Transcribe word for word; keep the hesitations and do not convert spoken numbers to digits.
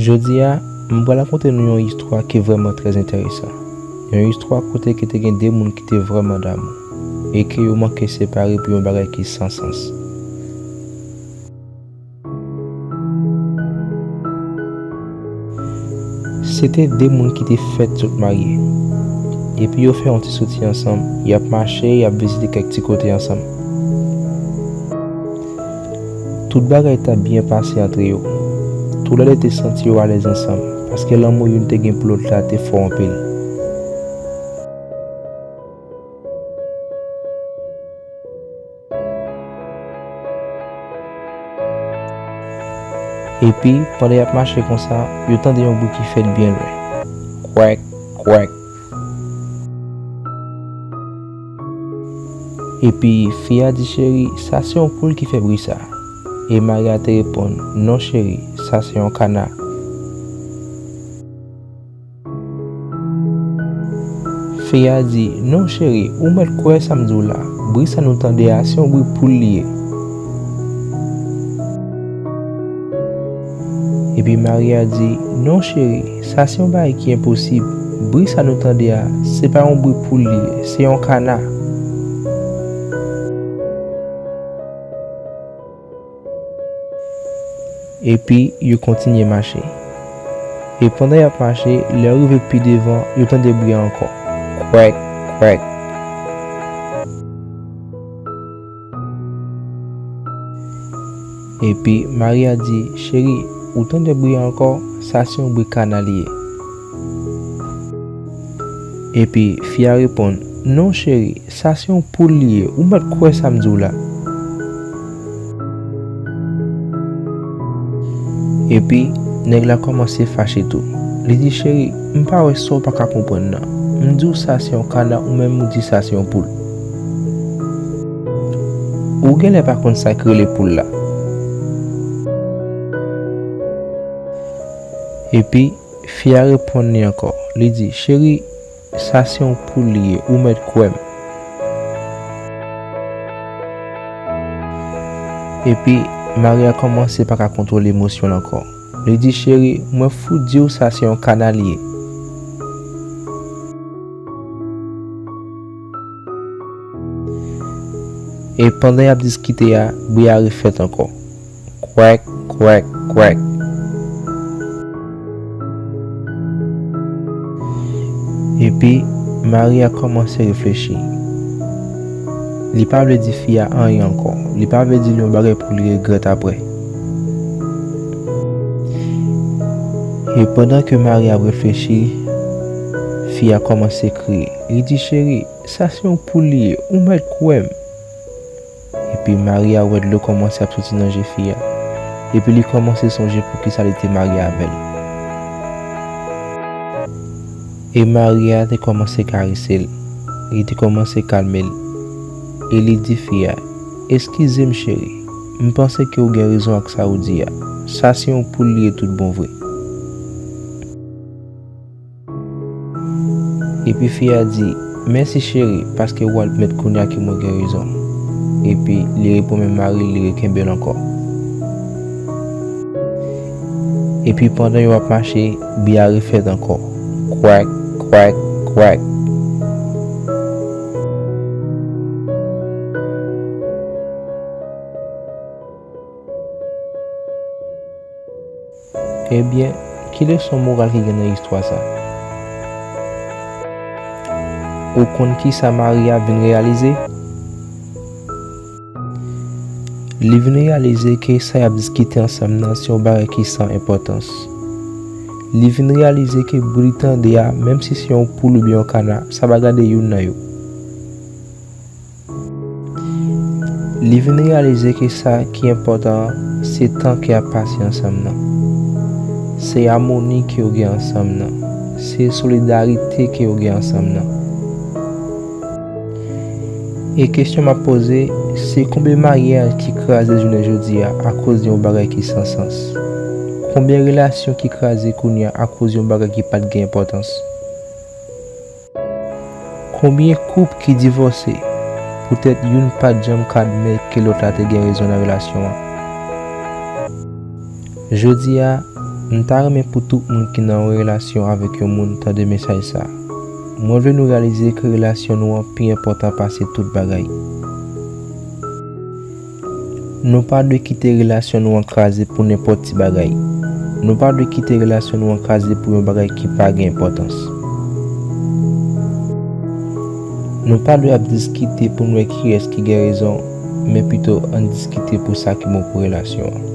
Jodi a, m pral rakonte nou yon istwa ki vrèman trè enteresan. Yon istwa kote ke te gen de moun ki te vrèman damou e ke yo manke separe pou yon bagay ki san sans. Se te de moun ki te fèt sot marye. Epi yo fè yon ti soti ansanm, y ap mache, y ap vizite kèk ti kote ansanm. Tout bagay t ap byen pase antre yo. Toulède te santi yo alèz ansanm, paske lanmou youn te gen pou lòt la te fò anpil. Epi, pandan y ap mache konsa, yo tande yon bri ki fèt byen lwen. Kwèk, kwèk. Epi, fi a di, "Cheri, sa se yon poul ki fè bri sa." E mari a te reponn, "Non, cheri, sa se yon kana." Fi a di, "Non, cheri, ou mèt kwè sa m di w la. Bri sa nou tande a, se yon bri poul li ye." Epi mari a di, "Non, cheri, sa se yon bagay ki enposib. Bri sa nou tande a, se pa yon bri poul li ye, se yon kana." Epi yo kontinye mache. E pandan y ap mache, lè yo rive pi devan, yo tande bri a ankò. Kwèk, kwèk. Epi mari a di, "Cheri, ou tande bri a ankò? Sa se yon bri kana li ye." Epi fi a reponn, "Non, cheri, sa se yon poul li ye, ou mèt kwè sa m di w la." Epi, nèg la kòmanse fache tou. Li di, "Cheri, m pa wè sa w pa ka konprann nan. M di w sa se yon kana, ou menm ou di sa se yon poul. Ou genlè pa konn sa ki rele poul la." Epi, fi a reponn li ankò. Li di, "Cheri, sa se yon poul li ye, ou mèt kwè m." Epi, mari a kòmanse pa ka kontwole emosyon l ankò. Li di, "Cheri, mwen fout di w sa se yon kana li ye." E pandan y ap diskite a, bri a refèt ankò. Kwèk, kwèk, kwèk. Epi, mari a kòmanse reflechi. Li pa vle di fi a anyen ankò. Li pa vle di l yon bagay pou li regrèt apre. E pandan ke mari a ap reflechi, fi a kòmanse kriye. Li di, "Cheri, sa se yon poul li ye, ou mèt kwè m." Epi mari a wè dlo kòmanse ap soti nan je fi a. Epi li kòmanse sonje poukisa li te marye avè l. E mari a te kòmanse karese l. Li te kòmanse kalme l. E li di fi a, "Eskize m, cheri. M panse ke w gen rezon ak sa w di a. Sa se yon poul li ye tout bon vre." Epi fi a di, "Mèsi cheri, paske w admèt kounye a ke mwen gen rezon." Epi li repran men mari l, li rekenbe l ankò. Epi pandan yo ap mache, bri a refèt ankò. Kwèk, kwèk, kwèk. Ebyen, ki leson moral ki gen nan istwa sa? Ou konn kisa mari a vin reyalize? Li vin reyalize ke sa y ap diskite ansanm nan se yon bagay ki san enpòtans. Li vin reyalize ke bri li tande a, menm si se yon poul oubyen yon kana, sa pa gade youn nan yo. Li vin reyalize ke sa ki enpòtan an, se tan ke y ap pase ansanm nan. Se amoni ke yo gen ansanm nan. Se solidarite ke yo gen ansanm nan. E kesyon m ap poze, se konbyen maryaj ki kraze jounen jodi a akoz de yon bagay ki san sans? Konbyen relasyon ki kraze kounye a akoz yon bagay ki pa t gen enpòtans? Konbyen koup ki divòse poutèt youn pa t janm ka admèt ke lòt la te gen rezon nan relasyon an? Jodi a, M ta renmen pou tout moun ki nan yon relasyon avèk yon moun tande mesaj sa. Mwen vle nou reyalize ke relasyon nou an pi enpòtan pase tout bagay. Nou pa dwe kite relasyon nou an kraze pou nenpòt ti bagay. Nou pa dwe kite relasyon nou an kraze pou yon bagay ki pa gen enpòtans. Nou pa dwe ap diskite pou n wè kiyès ki gen rezon, men pito ann diskite pou sa ki bon pou relasyon an.